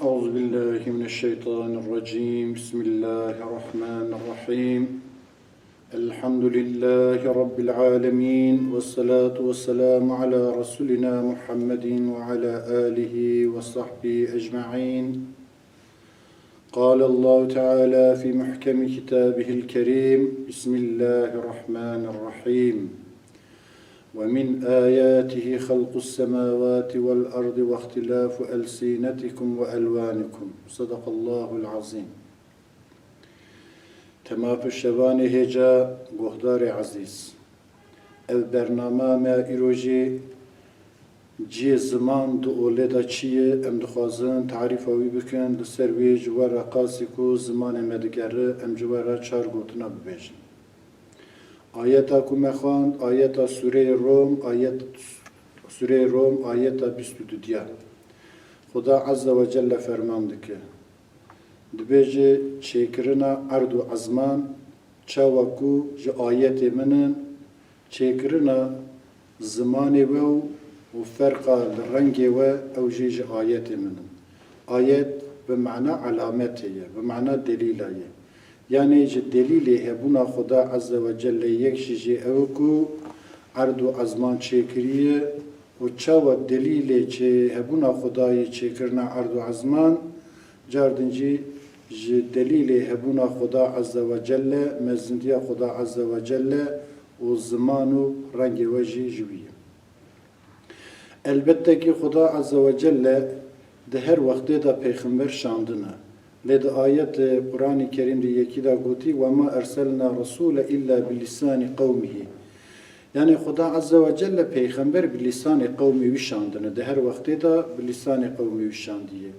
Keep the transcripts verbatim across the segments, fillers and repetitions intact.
أعوذ بالله من الشيطان الرجيم. بسم الله الرحمن الرحيم. الحمد لله رب العالمين، والصلاة والسلام على رسولنا محمد وعلى آله وصحبه أجمعين. قال الله تعالى في محكم كتابه الكريم: بسم الله الرحمن الرحيم. ومن آياته خلق السماوات والأرض واختلاف ألسنتكم وألوانكم. صدق الله العظيم. Temap û şevanê hêja, guhdarê ezîz. Ev bernama me îro jî cihê ziman di olê de çi ye, em dixwazin tarîfa wî bikin, li ser wê ji we re qasî ku zimanê me digere, em ji we re çar gotina bibêjin. Ayeta ku me xwend, ayeta Sûreyê Rom, ayet, Sûreyê Rom, ayeta bîst û dudiya. Xuda Azze ve Celle ferman dike. Dibêje, çêkirina erd û ezman, çawa ku ji ayetê min in, çêkirina zimanê we û, û ferqa li rengê we, ew jî ji ayetê min in. Ayet bi mana elametê ye, bi mana delîla ye. Yanî ji delîlê hebûna Xuda Azze ve Celle yek jî jê ew ku erd û ezman çêkiriye û çawa delîlê çê hebûna Xudayê çêkirina erd û ezman, car din jî ji delîlê hebûna Xuda Azze ve Celle, mezindiya Xuda Azze ve Celle û ziman û rengê we jî ji wî ye. Elbette ki Xuda Azze ve Celle di her wextê de pêxember şandine. Lê di ayetê Quranê Kerîm de yekî de gotî, "Ve ma erselna resûle illa bi lîsanî qewmihî." Yanî Xuda Azze ve Celle pêxember bi lîsanê qewmê wî şandine. Di her wextê de bi lîsanê qewmê wî şandiye.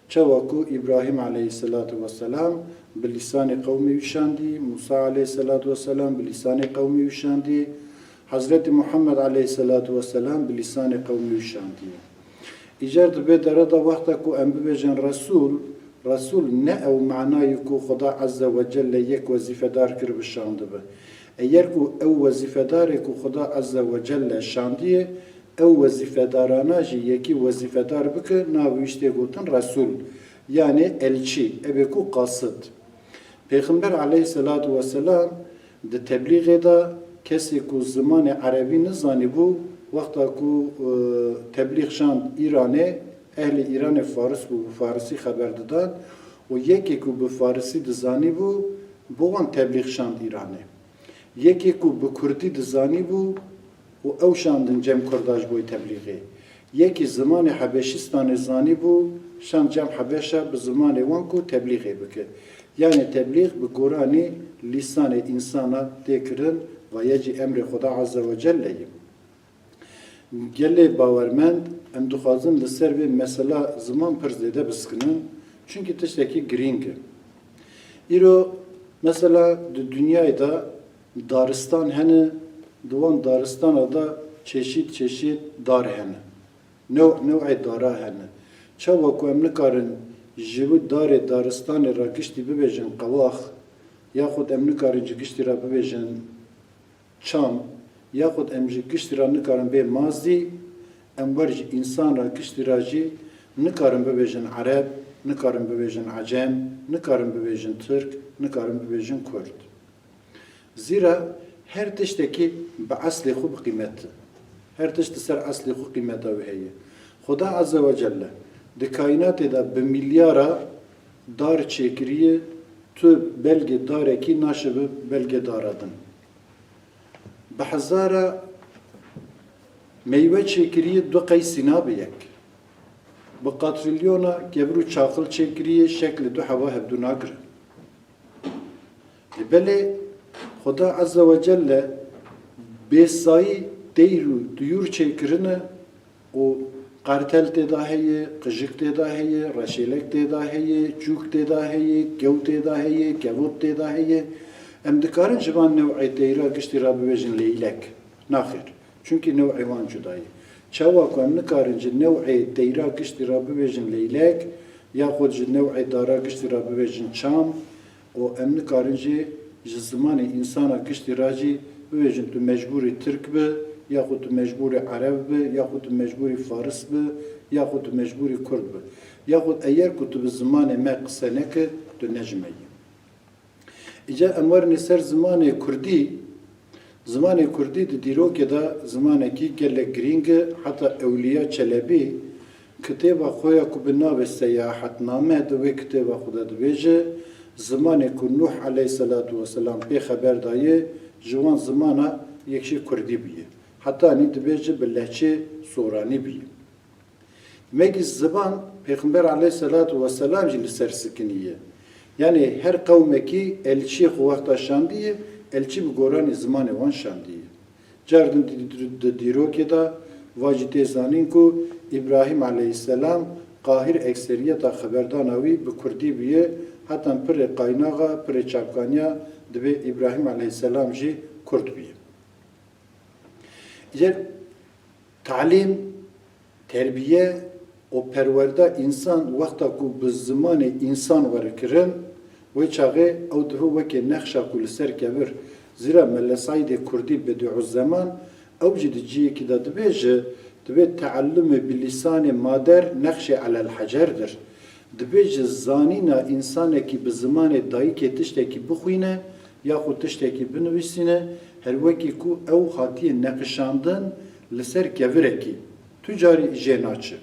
Çawa ku Îbrahîm aleyhisselatu vesselam bi lîsanê qewmê wî şandî, Mûsa aleyhisselatu vesselam bi lîsanê qewmê wî şandî, Hezretî Muhammed aleyhisselatu vesselam bi lîsanê qewmê wî şandî. Îcar dibe dereda wexta ku em bibêjin Resûl, Resûl ne ew manayê ku Xuda Azze ve Celle yek wezîfedar kiribi şandibi. Eger ku ew wezîfedarê ku Xuda Azze ve Celle şandiye, ew wezîfedarana jî yekî wezîfedar bike, navê wî jî tê gotin Resûl, yanî elçî, ebe ku qasid. Pêxember aleyhisselatu vesselam di teblîxê de kesê ku zimanê erebî nizanîbû, wexta ku, e, teblîx şand Îranê, ehlê Îranê faris bû, bi farisî xeber didan û yekê ku bi farisî dizanîbû, bi wan teblîx şand Îranê. Yekê ku bi kurdî dizanîbû û ew şandin cem kurda ji bo teblîxê. Yekî zimanê Hebeşistanê zanîbû, şand cem Hebeşa bi zimanê wan ku teblîxê bike. Yanî teblîx bi goranî lîsanê însana tê kirin, ve ye jî emrê Xuda Azze ve Celle ye. Gelê bawermend, em dixwazin li ser vê mesela ziman pir zêde biskinin, çunkî tiştekî girîng e. Îro mesela di dinyayê de daristan hene, di wan daristana de çeşît çeşît dar hene. New newê dara hene. Çawa ku em nikarin ji wî darê daristanê re giştî bibêjin qewax, yaxud em nikarin ji giştî re bibêjin çam, yaxud em ji giştî re nikarin bê mazî, em wer ji însan re giştî re jî nikarin bibêjin ereb, nikarin bibêjin ecem, nikarin bibêjin tirk, nikarin bibêjin kurd. Zira her tiştekî bi eslê xwe bi qîmet e. Her tişt li ser eslê xwe qîmeta wê heye. Xuda Azze ve Celle di kaînatê de bi milyara dar çêkiriye, tu belgê darekî naşibi belgê dara din. Bi hezara meywe çêkiriye, du qeysî nabe yek. Bi qatrilyona kevir û çaxil çêkiriye, şeklê du heva hevdu nagire. Lê belê Xuda Azze ve Celle bêsayî teyr û tuyûr çêkirine û qertel tê de heye, qijik tê de heye, reşêlek tê de heye, çûk tê de heye, kew tê de heye, kevot tê de heye. Em dikarin ji van new'ê teyra giştî re bibêjin leylek? Naxêr. Çunkî new'ê wan cuda ye. Çawa ku em nikarin ji new'ê teyra giştî re bibêjin leylek, yaxud ji new'ê dara giştî re bibêjin çam, û em nikarin jî ji zimanê însana giştî re jî bibêjin tu mecbûrî tirk bi, yaxud tu mecbûrî ereb bi, yaxud tu mecbûrî faris bi, yaxud tu mecbûrî kurd bi. Yaxud eger ku tu bi zimanê me qise neke, tu ne ji me yî. Îcar em werinê ser zimanê kurdî. Zimanê kurdî di dîrokê de zimanekî gelek girîng e, heta Ewliya Çelebî kitêba xwe ya ku bi navê Seyahetname di wê kitêba xwe de dibêje, zimanê ku Nuh aleyhisselatu vesselam pê xeber daye, ji wan zimana yek jî kurdî bûye. Hetanî dibêje bi lehçê soranî bûye. Demekî ziman Pêxember aleyhisselatu vesselam jî li ser sikiniye. Yanî her qewmekî elçiyê xwe wexta şandiye, elçî bi goranê zimanê wan şandiye. Car din di, di, di dîrokê de va jî tê zanîn ku Îbrahîm aleyhisselam Qahir ekseriyeta xeberdana wî bi kurdî bûye, hetan pirê qaynaxa, pirê çavkaniya dibê Îbrahîm aleyhisselam jî kurd bûye. Îcar talîm, terbiye û perwerda însan wexta ku bi zimanê însan were kirin, wê çaxê ew dibe weke nexşa ku li ser kevir. Zira Mele Seîdê Kurdî Bedîuzzeman, ew jî di cihekî de dibêje, dibê teellumê bi lîsanê mader nexşê elel hecerdir. Dibêje zanîna însanekî bi zimanê dayikê tiştekî bixwîne, yaxud tiştekî binivîsîne, her wekî ku ew hatiye neqişandin li ser kevirekî, tu carî jê naçe.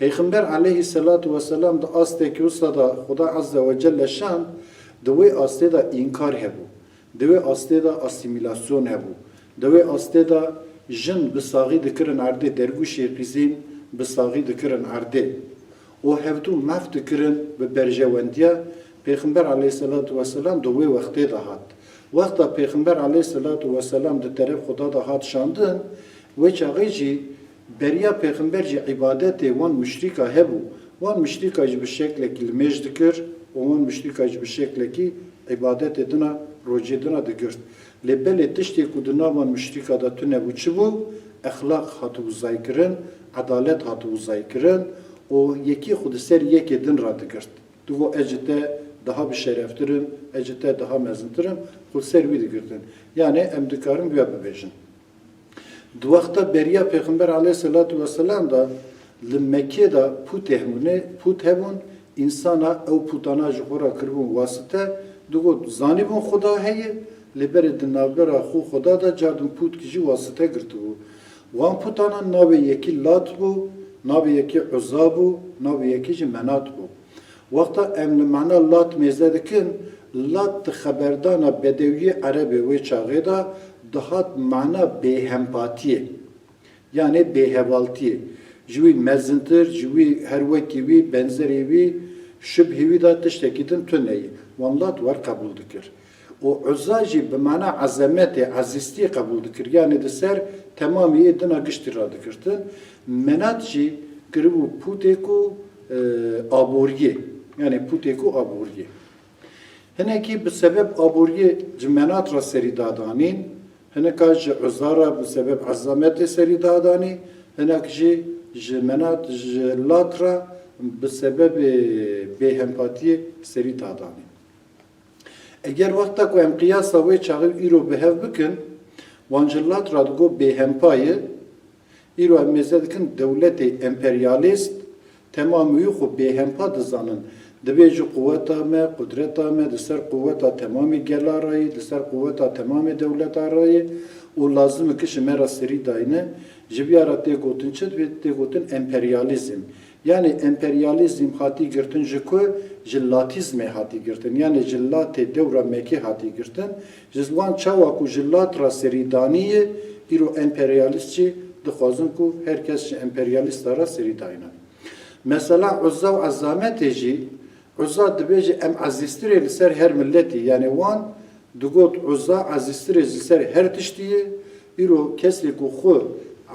Pêxember aleyhisselatu vesselam di astekî wisa de Xuda Azze ve Celle şand, di wê astê de înkar hebû, di wê astê de asîmîlasyon hebû, di wê astê de jin bi saxî dikirin erdê, dergûşê qîzîn bi saxî dikirin erdê. û hevdû maf dikirin bi berjewendiya Pêxember aleyhisselatu vesselam di wê wextê de hat. Wexta Pêxember aleyhisselatu vesselam di teref Xuda de hat şandin, wê çaxê jî beriya Pêxember jî îbadetê wan muşrîka hebû. Wan muşrîka jî bi şeklekî limêj dikir û wan muşrîka jî bi şeklekî îbadetê dina, rocê dina digirt. Lê belê tiştê ku di nav wan muşrîka de tune bû çi bû? Exlaq hatibû zaykirin, edalet hatibû zaykirin û yekî xwe di ser yekê din radigirt. Digot, ez ji te daha bişereftir im, ez ji te daha mezintir im, xwe li ser wî digirtin. Yanî em dikarin wiya bibêjin. Di wexta beriya Pêxember aleyhisselatu vesselam de li Mekkê de pût hebûne, pût hebûn, însana ew pûtana ji xwe re kiribûn wasite, digot, zanîbûn Xuda heye, lê berê di navbera xwe Xuda de cardin pûtkî jî wasite girtibû. Wan pûtana navê yekî Lat bû, navê yekî Uza bû, navê yekî jî Menat bû. Wexta em li mana Lat mêze dikin, Lat di xeberdana bedewiyê erebê wê çaxê de dihat mana bêhempatiyê, yanê bêhevaltiyê. Ji wî mezintir, ji wî her wekî wî, benzerê wî, şibhî wî de tiştekî din tune ye. Wan Lat wer qebûl dikir. Û Uzza jî bi mana ezemetê, ezîztiyê qebûl dikir. Yanê di ser temamê yê dina giştî radigirtin. Menat jî kiribû pûtê ku, e, aboriyê. Yanê pûtê ku aboriyê. Hinekî bi sebeb aboriyê ji Menat re serî dadanîn, hineka ji Uzza re bi sebeb ezametê serî dadanî, hinek jî ji Menat, ji Lat re bi sebebê bêhempatiyê serî dadanî. Eger wexta ku em qiyasa wê çaxê û îro bi hev bikin, wan ji Lat re digot bêhempa ye, îro em mêze dikin dewletê emperyalîst, temamî wî xwe bêhempa dizanin. Dibê ji quweta me, qudreta me, di ser quweta temamê gela re ye, di ser quweta temamê dewleta re ye û lazim e ki ji me re serî dayne. Ji vîya re tê gotin çi? Dibê tê gotin emperyalîzm. Yanî emperyalîzm hatî girtin ji ku? Ji latîzmê hatî girtin. Yanî ji latê dewra Mekê hatî girtin. Ji wan çawa ku ji lat re serî danî ye, îro emperyalîst jî dixwazin ku her kes ji emperyalîsta re serî dayne. Mesela Uzza û ezametê jî, Uzza dibêje em ezîztirê li ser her miletî, yanî wan digot Uzza ezîztirê ji ser her tiştî ye, îro kesê ku xwe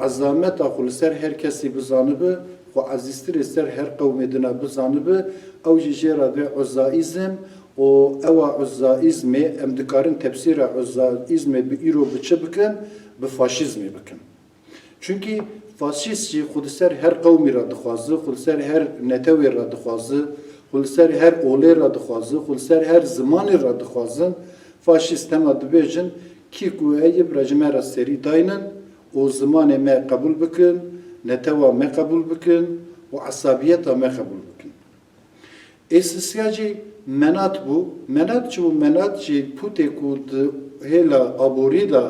ezameta xwe li ser her kesî bizanibe, xwe ezîztirê ser her qewmê dina bizanibe, ew jî jê re dibê Uzzaîzm û ewa Uzzaîzmê em dikarin tefsîra Uzzaîzmê bi îro bi çi bikin? Bi faşîzmê bikin. Çunkî faşîst jî xwe li ser her qewmî re dixwaze, xwe li ser her netewê re dixwaze, xwe li ser her olê re dixwaze, xwe li ser her zimanê re dixwazin. Faşîst hema dibêjin, kî ku heye bira ji me re serî daynin û zimanê me qebûl bikin, netewa me qebûl bikin û esabiyeta me qebûl bikin. Ê sisiya jî Menat bû. Menat çi bû? Menat jî pûtê ku di hêla aborî de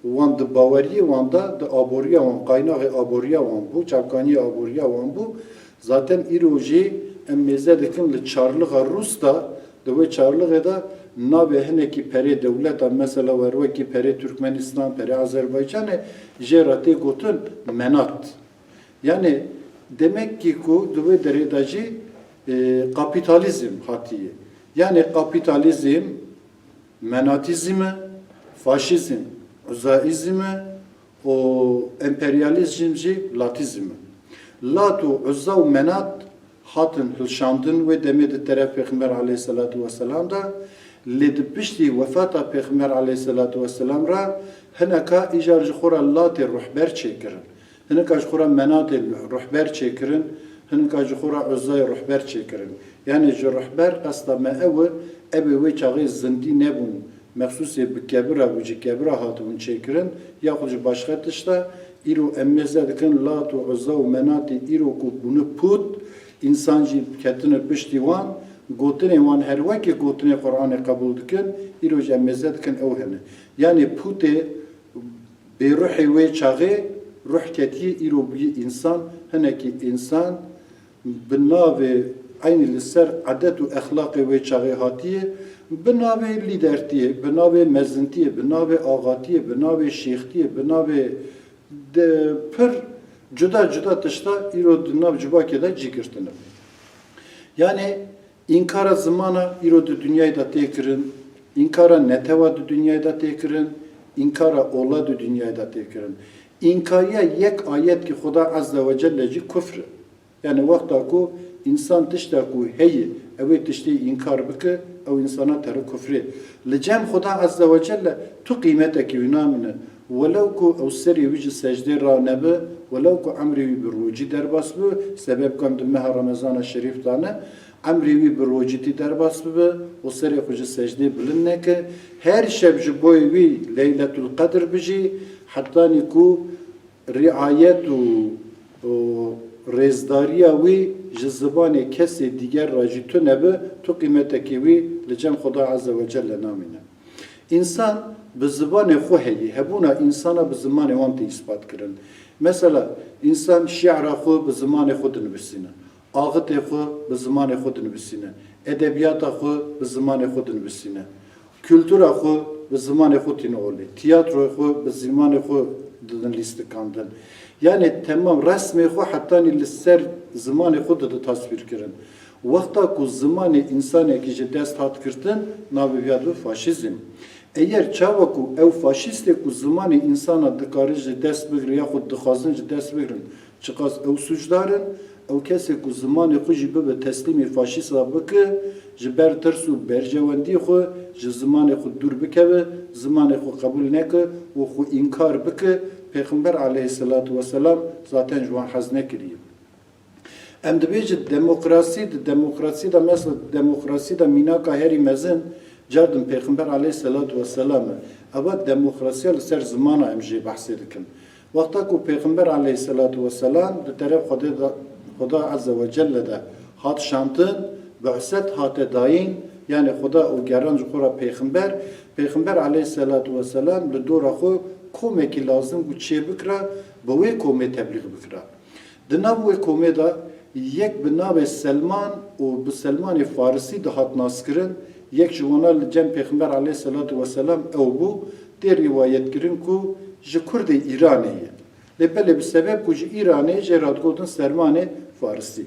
wan, di baweriyê wan de, di aboriya wan, qaynaxê aboriya wan bû, çavkaniyê aboriya wan bû. Zaten îro jî em mêze dikin li çarlixa Rûs de, di wê çarlixê de navê hinekî perê dewleta, mesela wer wekî perê Turkmenistan, perê Azerbaycanê, jê re tê gotin Menat. Yani demek ki ku di wê derê de jî, e, kapîtalîzm hatiye. Yani kapîtalîzm menatîzm e, faşîzm uzaîzm e û emperyalîzm jî latîzm e. Lat û Uzza û Menat hatin hilşandin wê demê di teref Pêxember aleyhisselatu vesselam de, lê di piştî wefata Pêxember aleyhisselatu vesselam re hineka îcar ji xwe re Latê ruhber çêkirin. Hineka ji xwe re Menatê ruhber çêkirin, hineka ji xwe re Uzzayê ruhber çêkirin. Yani ji ruhber qesta me ew e, ew ê wê çaxê zindî nebûn, mexsûsê bi kebira bû, ji kebira hatibûn çêkirin, yaxud ji başqa tişta, îro em mêze dikin Lat û Uzza û Menatê îro ku bûne pût, însan jî ketine piştî wan, gotinê wan her wekî gotinê Qur'anê qebûl dikin, îro jî em mêze dikin ew hene. Yani pûtê bêruhê wê çaxê ruh ketiye, îro bûye însan, hinekî însan bi navê eynî li ser edet û exlaqê wê çaxê hatiye, bi navê lîdertiyê, bi navê mezintiyê, bi navê axatiyê, bi navê şêxtiyê, bi navê de pir cuda cuda tişta îro di nav civakê de cî girtine. Yani Înkara zimana îro di dinyayê de tê kirin, înkara netewa di dinyayê de tê kirin, înkara ola di dinyayê de tê kirin. Înkariya yek ayet ki Xuda Azze ve Celle jî kufr e. Yani wexta ku însan tişta ku heye, ew ê tiştê înkar bike, ew însana tere kufrê. Li cem Xuda Azze ve Celle tu qîmetekî wî namîne. Welew ku ew serê wî ji secdê ranebe, welew ku emrê wî bi rojî derbas bibe, sebeb ku em di meha Remezana Şerîf de ne, emrê wî bi rojîtî derbas bibe û serê xwe ji secdê bilind neke, her şev ji bo wî Leyletul Qedr bijî, hetanî ku riayet û, û rêzdariya wî ji zibanê kesê dîger re jî tune be, tu qîmetekî wî li cem Xuda Azze ve Celle namîne. Însan bi zibanê xwe heye, hebûna însana bi zimanê wan tê îspat kirin. Mesela, însan şi'ra xwe bi zimanê xwe dinivîsîne, axitê xwe bi zimanê xwe dinivîsîne, edebiyata xwe bi zimanê xwe dinivîsîne, kultura xwe bi zimanê xwe tîne olê, tiyatroyê xwe bi zimanê xwe didin lîstikandin. Yani temam resmê xwe hetanî li ser zimanê xwe dide tasvîr kirin. Wexta ku zimanê însanekî ji dest hat girtin, navê vîya dibe faşîzm. Eger çawa ku ew faşîstê ku zimanê însana dikare ji dest bigire yaxud dixwazin ji dest bigirin, çiqas ew sûcdar in, ew kesê ku zimanê xwe jî bibe teslîmê faşîsta bike, ji ber tirs û berjewendiyê xwe ji zimanê xwe dûr bikeve, zimanê xwe qebûl neke û xwe înkar bike, Pêxember aleyhisselatu vesselam zaten ji wan hez nekiriye. Em dibêjin demokrasî, di demokrasî de, mesela demokrasî de mînaka herî mezin cardin Pêxember aleyhisselatu vesselam e. Eva demokrasiya li ser zimana em jê behsê dikin. Wexta ku Pêxember aleyhisselatu vesselam di teref Xwedê de, Xuda Azze ve Celle de hat şantin, bi'set hate dayîn, yani Xuda û geran ji xwe re Pêxember, Pêxember aleyhisselatu vesselam li dora xwe komekî lazim bû çê bikira, bi wê komê teblîx bikira. Di nav wê komê de yek bi navê Selman û bi Selmanê Farisî dihat naskirin, yek ji wana li cem Pêxember aleyhisselatu vesselam ew bû, tê rîwayetkirin ku ji Kurdê Îranê ye. Lê belê bi sebeb ku ji Îranê jê re digotin Selmanê Farisî.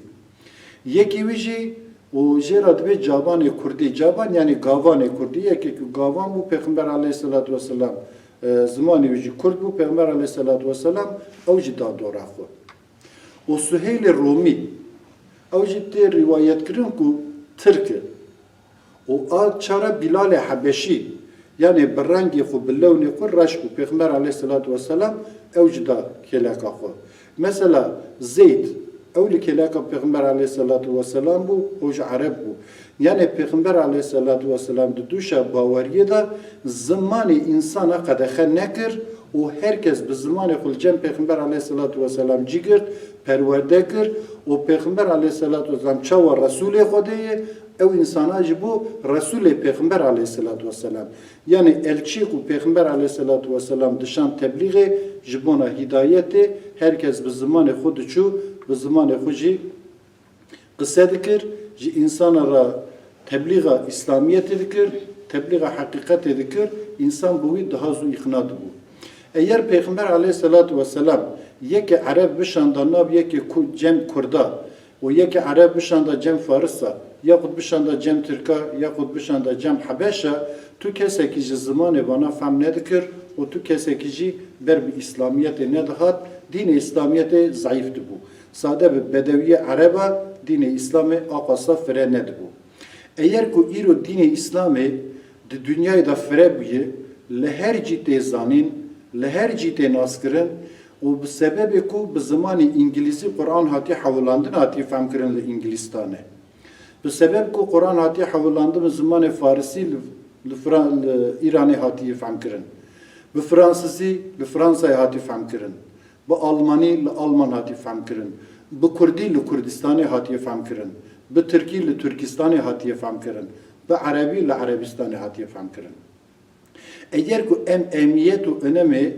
Yekî wî jî û jê re dibê Cabanê Kurdî. Caban yani gavanê Kurdî. Yekê ku gavan bû, Pêxember aleyhisselatu vesselam, e, zimanê wî jî Kurd bû, Pêxember aleyhisselatu vesselam ew jî da dora xwe. Û Suheylê Romî, ew jî tê rîwayetkirin ku Tirk e. Û a çara Bîlalê Hebeşî, yanê bi rengê xwe, bi lewnê xwe reş bû. Pêxember aleyhisselatu vesselam ew jî da kêleka xwe. Mesela Zeyd, ew li kêleka Pêxember aleyhisselatu vesselam bû, ew jî Ereb bû. Yanê Pêxember aleyhisselatu vesselam di dûşa baweriyê de zimanê însana qedexe nekir û her kes bi zimanê xwe li cem Pêxember aleyhisselatu vesselam cî girt, perwerde kir û Pêxember aleyhisselatu vesselam çawa Resûlê Xwedê ye, ew însana jî bû Resûlê Pêxember aleyhisselatu vesselam. Yanî elçiyê ku Pêxember aleyhisselatu vesselam dişand teblîxê ji bona hîdayetê, her kes bi zimanê xwe diçû, bi zimanê xwe jî qise dikir, ji însana re teblîxa Îslamiyetê dikir, teblîxa heqîqetê dikir, însan bi wî daha zû îqna dibû. Eger Pêxember aleyhisselatu vesselam yeke Ereb bişanda nav yeke ku-, cem Kurda û yeke Ereb bişanda cem Farisa, yaxud bişanda cem Tirka, yaxud bişanda cem Hebeşa, tu kesekî ji zimanê vana fehm nedikir û tu kesekî jî ber bi Îslamiyetê nedihat, dînê Îslamiyetê zayîf dibû. Sade bi bedewiyê Ereba dînê Îslamê aqasa fire nedibû. Eger ku îro dînê Îslamê di dinyayê de fire bûye, li her cî tê zanîn, li her cî tê naskirin û bi sebebê ku bi zimanê îngilîzî Quran hatiye hewilandin, hatiye fehmkirin li Îngilîstanê. Bi sebeb ku Quran hatiye hewilandin bi zimanê farisî li, li Fra-, li Îranê hatiye fehmkirin. Bi fransizî li Fransayê hatiye fehmkirin. Bi almanî li Alman hatiye fehmkirin. Bi kurdî li Kurdistanê hatiye fehmkirin. Bi tirkî li Turkistanê hatiye fehmkirin. Bi erebî li Erebîstanê hatiye fehmkirin. Eger ku em emiyet û önemê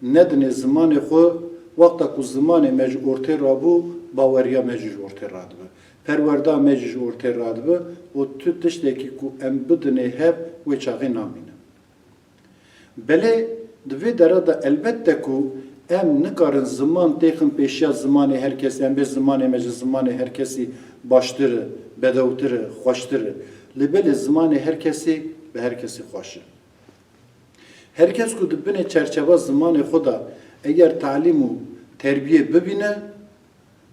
nedinê zimanê xwe, wexta ku zimanê me ji ortê rabû, baweriya me jî ji ortê radibe. Perwerda me jî ji ortê radibe û tu tiştekî ku em bidinê hev, wê çaxê namîne. Belê, di vê dera de elbette ku em nikarin ziman têxin pêşiya zimanê her kesî, em bê zimanê me ji zimanê her kesî baştir e, bedewtir e, xweştir e. Lê belê zimanê her kesî bi her kesî xweş e. Her kes ku di binê çerçeva zimanê xwe de eger talîm û terbiyê bibîne,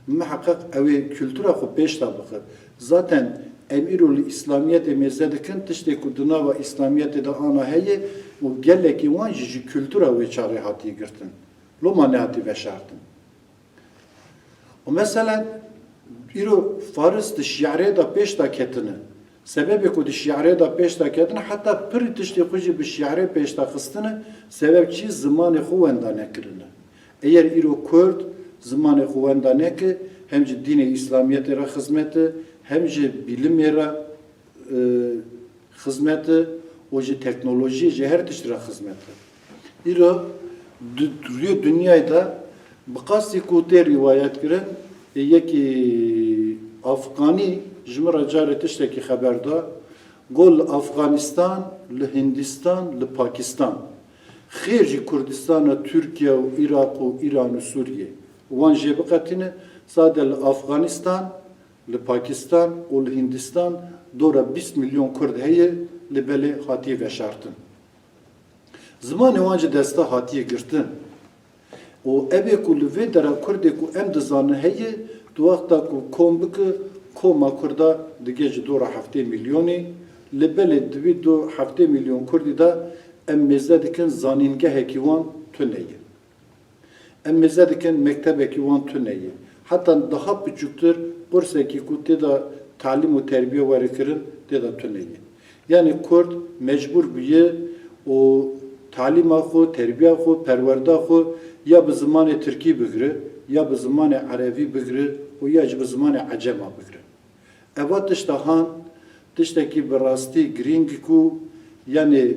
miheqeq ew ê kultura xwe pêş de bixe. Zaten em îro li Îslamiyetê mêze dikin, tiştê ku di nava Îslamiyetê de ana heye û gelekî wan jî ji kultura wê çaxê hatiye girtin. Loma nehatî veşartin. Û meselen, îro Faris di şi'rê de pêş de ketine. Sebebê ku di şi'rê de pêş de ketine, heta pirî tiştê xwe jî bi şi'rê pêş de xistine, sebeb çi? Zimanê xwe wenda nekirine. Eger îro Kurd zimanê xwe wenda neke, hem ji dînê Îslamiyetê re xizmet e, hem ji bîlimê re, e, xizmet e û ji teknolojiyê, ji her tişt re xizmet e. Îro di rûyê dinyayê de bi qasî ku tê rîwayet kirin, ê yekî Afganî ji min re carê tiştekî xeber da, got, li Afganistan, li Hindistan, li Pakistan, xêr jî Kurdistana Tirkiye û Iraq û Îran û Sûriye, wan jê biqetîne, sade li Afganistan, li Pakistan û li Hindistan dora bîst milyon Kurd heye, lê belê hatiye veşartin. Zimanê wan ji desta hatiye girtin. Û ev ê ku li vê dera Kurdê ku em dizanin heye, tu wexta ku kom bike, koma Kurda dige ji dora heftê milyonê, lê belê di vî do heftê milyon Kurdî de em mêze dikin zanîngehekî wan tune ye. Em mêze dikin mektebekî wan tune ye. Heta daha piçûktir qursekî ku tê de talîm û terbiye were kirin, tê de tune ye. Yanî Kurd mecbûr bûye û talîma xwe, terbiya xwe, perwerda xwe ya bi zimanê tirkî bigire, ya bi zimanê erebî bigire û ya jî bi zimanê ecema bigire. Eva tişta han, tiştekî bi rastî girîng ku, yanî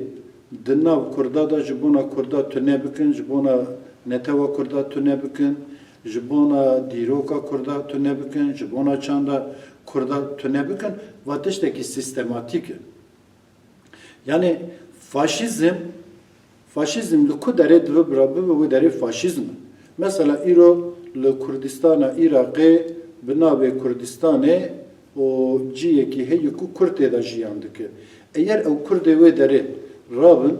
di nav Kurda de ji bona Kurda tune bikin, ji bona netewa Kurda tune bikin, ji bona dîroka Kurda tune bikin, ji bona çanda Kurda tune bikin, va tiştekî sîstematîk e. Yanî faşîzm, faşîzm li ku derê dibe bira bibe wê derê faşîzm e. Mesela îro li Kurdistana Iraqê bi navê Kurdistanê û ciyekî heye ku Kurd tê de jiyan dike. Eger ew Kurdê wê derê rabin,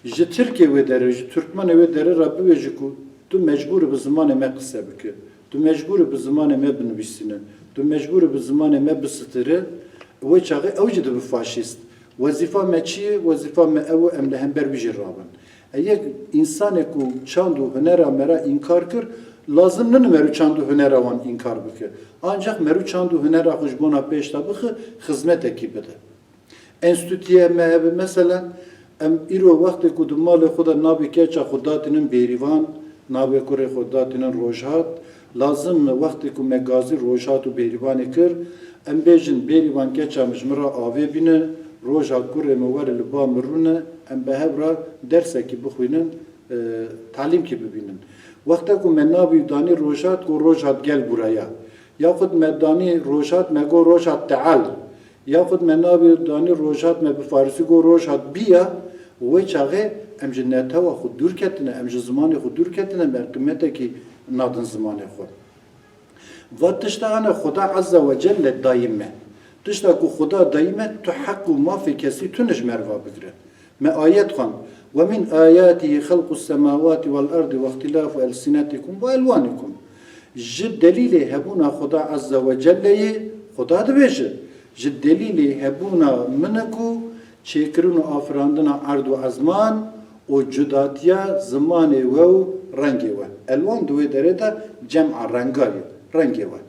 ji Tirkê wê derê, ji Turkmenê wê derê re bibêje ku tu mecbûr î bi zimanê me qise bike, tu mecbûr î bi zimanê me binivîsîne, tu mecbûr î bi zimanê me bisitire, wê çaxê ew jî dibe faşîst. Wezîfa me çi ye? Wezîfa me ew e, em li hember wî jî rabin. Eger însanê ku çand û hunera me re înkar kir, lazim nîne merû çand û hunera wan înkar bike. Ancax merû çand û hunera xwe ji bona pêş de bixe, xizmetekî bide. Enstîtuyê me hebe, meselen, Em îro wextê ku di malê xwe de nabê keça xwe datînin Bêrîvan, nabê kurê xwe datînin Rojhat, lazim e wextê ku me gazî Rojhat û Bêrîvanê kir, em bêjin, Bêrîvan keça min ji min re avê bîne, Rojhat kurê min were li ba min rûne, em bi hev re dersekî bixwînin, e, talîmkî bibînin. Wexta ku me nabî danî Rojhat, ku Rojhat gel buraya. Yaxud me danî Rojhat, me got Rojhat teal. Yaxud me nabî danî Rojhat, me bi farisî got Rojhat biya, wê çaxê em ji netewa xwe dûr ketine, em ji zimanê xwe dûr ketine, me qîmetekî nadin zimanê xwe. Va tişta hene Xuda Azze ve Celle dayîm e. Tişta ku Xuda dayîm e, tu heq û mafê kesî tune ji me re va bigire. Me ayet xwend. Ve min ayatihi xelqus semawati vel ardi ve ihtilafu elsinetikum ve elwanikum. Ji delîlê hebûna Xuda Azze ve Celleyê, Xuda dibêje, ji delîlê hebûna min e ku çêkirin û afirandina erd û ezman û cudatiya zimanê we û rengê we. Elwan di wê derê de cem'a renga ye, rengê we.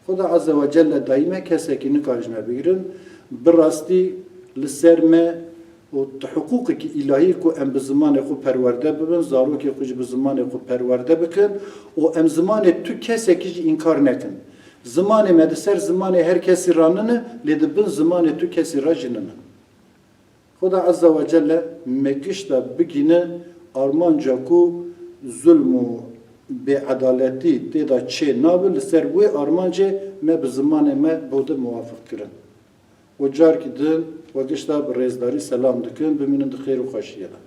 Xuda Azze ve Celle dayîm e, kesekî nikare ji me bigirin. Bi rastî li ser me û di hiqûqekî îlahî ku em bi zimanê xwe perwerde bibin, zarokê xwe jî bi zimanê xwe perwerde bikin û em zimanê tu kesekî jî înkar nekin. Zimanê me di ser zimanê her kesî re nine, lê di bin zimanê tu kesî re jî nine. Xuda Azze ve Celle me gişta bigîne armanca ku zulm û bêedaletî tê de çê nabe, li ser wê armancê me bi zimanê me bode muwafiq kirin. Û carkî din we gişta bi rêzdarî selam dikin, bimînin di xêr û xweşiyê de.